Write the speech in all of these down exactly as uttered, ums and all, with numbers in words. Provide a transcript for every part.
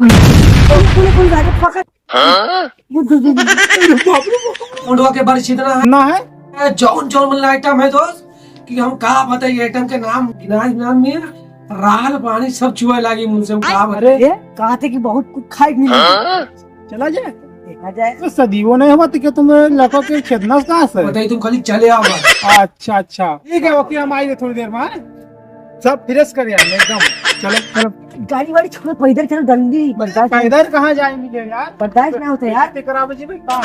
पुल, पुल, पुल, जाके पकड़। मुंडवा के बारिश इतना है। ना है? ए, जौन, जौन मतलब आइटम है दोस्त, कि हम का बताई, आइटम के नाम गिनाए, नाम में राल पानी सब चुए लागी मुंह से, हम का बताई। अरे, ये कहा थे कि बहुत कुछ खाए मिले। चला जाए। देखा जाए। तो सदियों नहीं हुआ तो क्या तुम लड़कों के छेदना कहाँ से? बताइए, तुम खाली चले आओ बस। अच्छा, अच्छा, ठीक है, ओके, हम आएंगे थोड़ी देर में, हाँ? सब फ्रेश कर यार, एकदम। चलो, चलो। गाड़ी वाड़ी छोड़ो, पैदल चलो, जल्दी, बर्दाश्त नहीं। पैदल कहाँ जाएंगे यार? बर्दाश्त नहीं होता यार। इतने करावे जी भाई, कहाँ?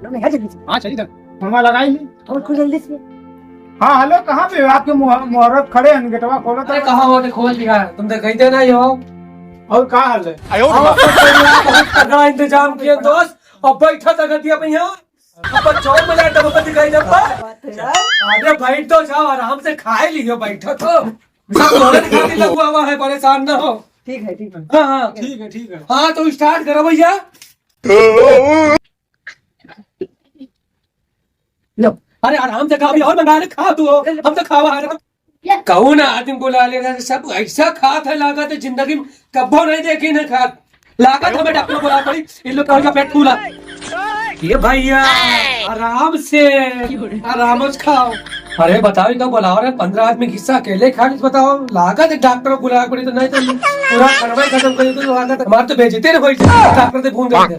लो, नहीं, है जल्दी से। हाँ, चलिए, फोनवा लगाई ली। और कुछ जल्दी से। हाँ, हेलो, कहाँ पे हो? आपके मोह-, मोहरत खड़े हैं, गेटवा खोलो तो। अरे, कहाँ हो? खोल दिया। तुम तो कहते ना ही हो। और का हाल है? और सब बढ़िया, बहुत तगड़ा इंतजाम किए दोस्त। और बैठा था गतिया पे यहाँ। अब चौक में जाए तब अपन दिखाई जब क्या बात है यार? अरे, बैठ तो जाओ, आराम से खाए लियो, बैठो तो। सब तोहरे खातिर लगवा हुआ है, परेशान ना हो। ठीक है, ठीक है। हाँ, हाँ। ठीक है, ठीक है। हाँ, तो स्टार्ट करो भैया। लो, अरे आराम से खा, अभी और मंगा ले, खा तू हो। हम तो खावा है ना। कौन आदमी बुला ले रहा है? सब ऐसा खात है, लागत है जिंदगी में कब्बो नहीं देखी ना खात। लागत हमें डॉक्टर बुला पड़ी, इन लोग का पेट फूला। ये भैया, आराम से, आराम से खाओ। अरे बताओ, इनका बुलाओ रे, पन्द्रह आदमी हिस्सा अकेले खा, बताओ, लागत है डॉक्टर बुला पड़ी तो नहीं तो पूरा खनवा ही खत्म कर दे तो लागत है, हमारे तो बेइज्जती ना होई, डॉक्टर से फोन कर दे।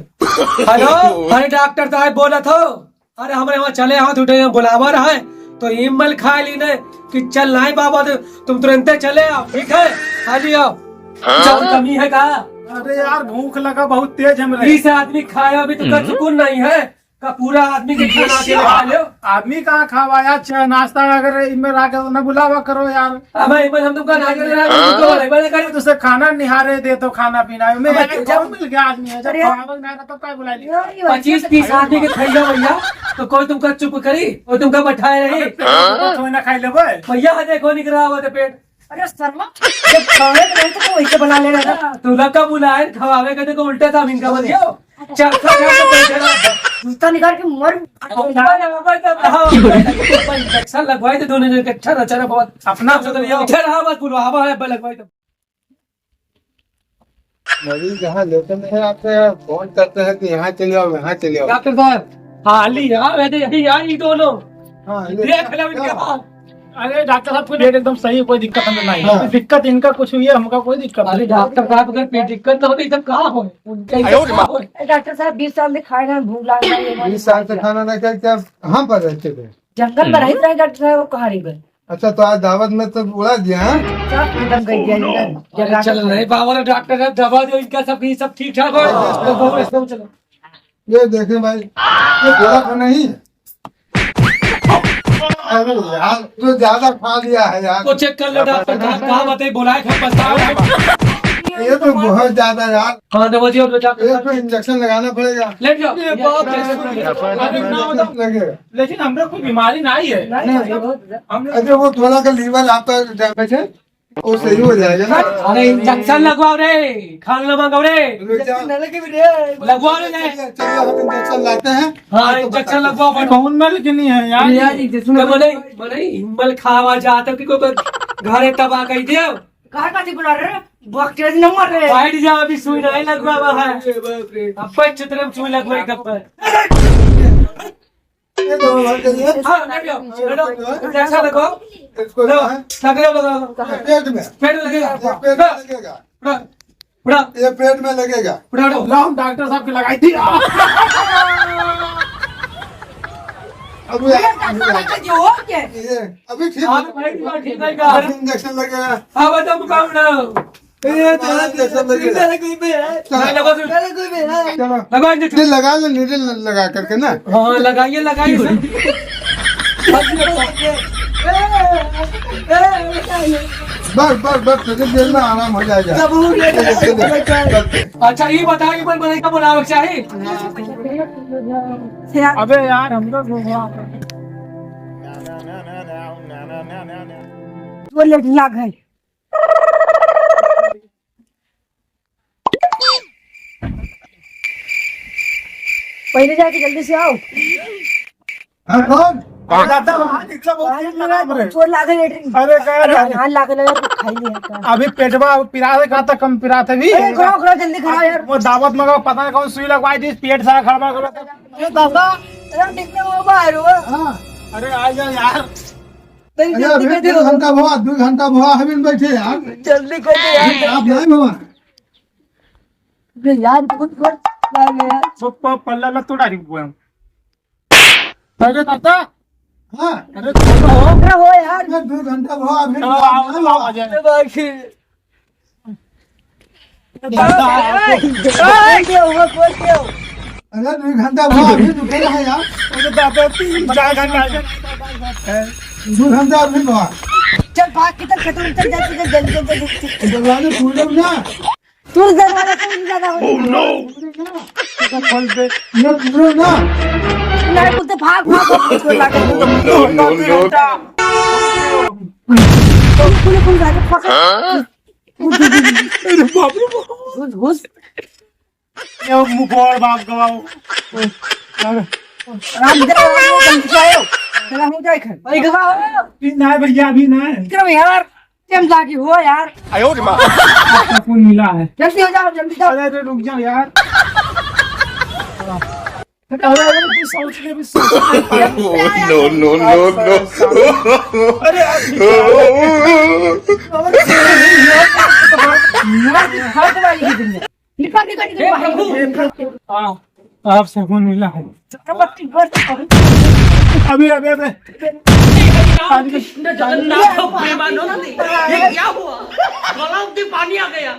हेलो, अरे डॉक्टर साहब बोला था, अरे हमरे वहाँ चले आओ, तू यहाँ बुलावा रहा है, तो इमल खा ली ने कि चल नहीं बाबा, तो तुम तुरंते चले आओ, ठीक है, खा लियो। हाँ? जब कमी है का? अरे यार, भूख लगा बहुत तेज हमरे। बीस आदमी खाया अभी तुमका हम्म। सुकून नहीं है का? पूरा आदमी के खाना अकेले खा लियो। आदमी कहाँ खावा यार, चाय नाश्ता अगर इनमें रह गया तो ना बुलावा करो यार। अब भाई, भाई, हम तुमका ना करे, हाँ? तुमको भाई, भाई, करे। तुझसे खाना निहारे दे तो खाना पीना है। मैं अब यार, कौन मिल गया आदमी है, जब अरे यार। खावा ना तो क्या बुला लिया? पच्चीस तीस आदमी के खइया भैया, तो कोई तुमका चुप करी, कोई तुमका बैठाए रही? अबे पेट तो थोड़ी ना खाई लेबे। भैया, देखो निकला हुआ था पेट। अरे शर्मा, जब खावे के रहे तो वैसे बना ले रहा था। तू लगा बुलाए, खवावे के तो उल्टा था इनका बन गया। चल, चल, चल, चल, चल। जूता निकाल के मर। अब भाई, अब भाई, तब हाँ, इंजेक्शन लगवाए थे दोनों जने के, अच्छा ना, अच्छा ना, बहुत। अपना से तो लिया। इधर हाँ, बस बुलवा, हवा है, लगवाए तब। मरीज यहाँ लेते नहीं आते हैं, फोन करते हैं कि यहाँ चले आओ, यहाँ चले आओ। डॉक्टर साहब, हाली यार, वैसे यही यार, ये दोनों। हाँ, ये देख लो इनके क्या? हाल। अरे डॉक्टर साहब, कोई रेट एकदम सही, कोई दिक्कत हमें नहीं है। हाँ। दिक्कत इनका कुछ हुई है, हमका कोई दिक्कत अरे नहीं। डॉक्टर साहब, अगर कोई दिक्कत ना होती, तब कहाँ हो? उनका ही आयो रे माँ। कहाँ हो? अरे डॉक्टर साहब, बीस साल से खाए ना, भूख लाग रही है, बीस साल से खाना नहीं खाए, क्या कहाँ पर रहते थे? जंगल में हम्म। रहते हैं डॉक्टर साहब, वो कहाँ रही गए? अच्छा, तो आज दावत में तो उड़ा दिया, हाँ? सब खत्म कर दिया इनका, अरे जला चल के। नहीं, बाबा डॉक्टर साहब, दवा दो इनका, सब, ये सब ठीक ठाक हो। तो बहुत एकदम चलो। ये देखें भाई, ये थोड़ा तो नहीं। अरे यार, तो ज्यादा खा लिया है यार। वो चेक कर लो डॉक्टर साहब, कहाँ बताइए, बुलाए घर पर साहब। ये तो बहुत ज्यादा यार। हाँ, दवा दियो, दो चार। ये तो इंजेक्शन लगाना पड़ेगा। लेट जाओ। ये बात है। इंजेक्शन लगेगा। लेकिन हमरा कोई बीमारी नहीं है। नहीं, नहीं। हम अच्छा, वो थोड़ा सा लीवर आपका डैमेज है, वो सही हो जाएगा ना। अरे इंजेक्शन लगवाओ रे, खान ना मांगो रे। रुक जा। लगवाओ रे। चलिए, चलिए, हम इंजेक्शन लाते हैं। हाँ, इंजेक्शन लगवाओ भाई। कौन मल के नहीं है यार? यार, इंजेक्शन तो मने, मने हिम्मल खावा जाता कि कोई घरे तबाह कर दिया। कहाँ का थी बुला रहे? बकचोद न मर रहे। बैठ जा, अभी सुई नहीं लगवा हुआ है। अरे बाप रे। अब पे चित्र में सुई लगवाई तब पर। ये तो बात करिए। हाँ, बैठ जाओ, बैठ जाओ। इंजेक्शन लगाओ। इसको लो, है? लग जाओ, लगाओ। पेट में। पेट में लगेगा। ये पेट में लगेगा। उठा, उठा। ये पेट में लगेगा। उठा, उठा। लाओ, डॉक्टर साहब की लगाई थी। अब ये, ये डॉक्टर साहब का जो हो क्या? ये अभी ठीक हाँ, है। भाई, ठीक है, ठीक है। अभी इंजेक्शन लगेगा। हाँ, बताओ, मुकाम उठाओ। ये तो हाँ, इंजेक्शन लगेगा। मेरे कोई भी है। चलो। लगा दो। मेरे कोई भी है। चलो। लगा इंजेक्शन। ये लगा लो, नीडल लगा करके ना। हाँ, लगाइए, लगाइए। बस, बस, बस, थोड़ी देर में आराम हो जाएगा। अच्छा, ये बताओ, ये मन बनाई का बनावे चाही? अबे यार, हम लोग वो लेट लाग है। पहले जाके जल्दी से आओ। हाँ, कौन? अरे दादा, वहाँ निकला, बहुत अरे तेज लगा रे। चोट लागे लेटरिन। अरे, कह रहे अरे, हैं। हाथ लागे लगा, तो खाई लिया था। अभी पेटवा पिरात है, कहाँ तक कम पिरात है भी? अरे, करो, करो, जल्दी करो यार। वो दावत मंगा, पता नहीं कौन सुई लगवाई थी, पेट सारा गड़बड़ कर रहा था। ए दादा। अरे, निकले वो बाहर हो। हाँ। अरे, आ जा यार। अरे, जल्दी अभी कर दो। दो घंटा हुआ, दो घंटा हुआ, अभी बैठे यार। जल्दी कर दो यार। आप नहीं बाबा। अरे यार, कुछ कर, यार, यार। पप्पा, पल्ला ला तोड़ा रही हुआ। अरे दादा। हाँ। अरे दादा हो। अरे हो यार। अरे दो घंटा हुआ, अभी चलो, आओ, चलो, आ जाए। अरे बाकी। दादा, ए, ए, ए, क्यों हुआ, कौन क्यों? अरे दो घंटा हुआ, अभी रुके रहे यार। अरे दादा, तीन, चार घंटा। दो घंटा अभी हुआ। चल भाग के, चल, चल, चल, जल्दी, जल्दी, जल्दी, जल्दी। दरवाजा खोलो ना। तू दरवाजा खोल, ज्यादा हो। Oh, no! खोल दे। ये खोलो ना। नहीं, बोलते भाग, भाग, भाग। इसको ला के दे दो। No, no, no, no। खोल, खोल, खोल, खोल, भाग, भाग। हाँ? अरे बाप रे बाप। घुस, घुस। ये मुकोड़ बाप गवाओ। राम दे, राम दे, जल्दी से आयो। तेरा हो जाए घर। भाई गवाओ। अभी ना है भैया, अभी ना है। विक्रम यार। टेम लागी हो यार। आयो रे माँ। आपका फोन मिला है। जल्दी हो जाओ, जल्दी जाओ। अरे, अरे, रुक जाओ यार। अरे, अरे, तू सोच ले, भी सोच ले। No, no, no, no। अरे, यार, निकाल। निकाल, निकाल, निकाल। निकल, निकल, निकल, निकल। हाँ, आपसे फोन मिला है। चक्रवर्ती, बस। अबे, अबे, अबे। कृष्ण जगन्नाथ प्रेमानंद, ये क्या हुआ? गला में पानी आ गया।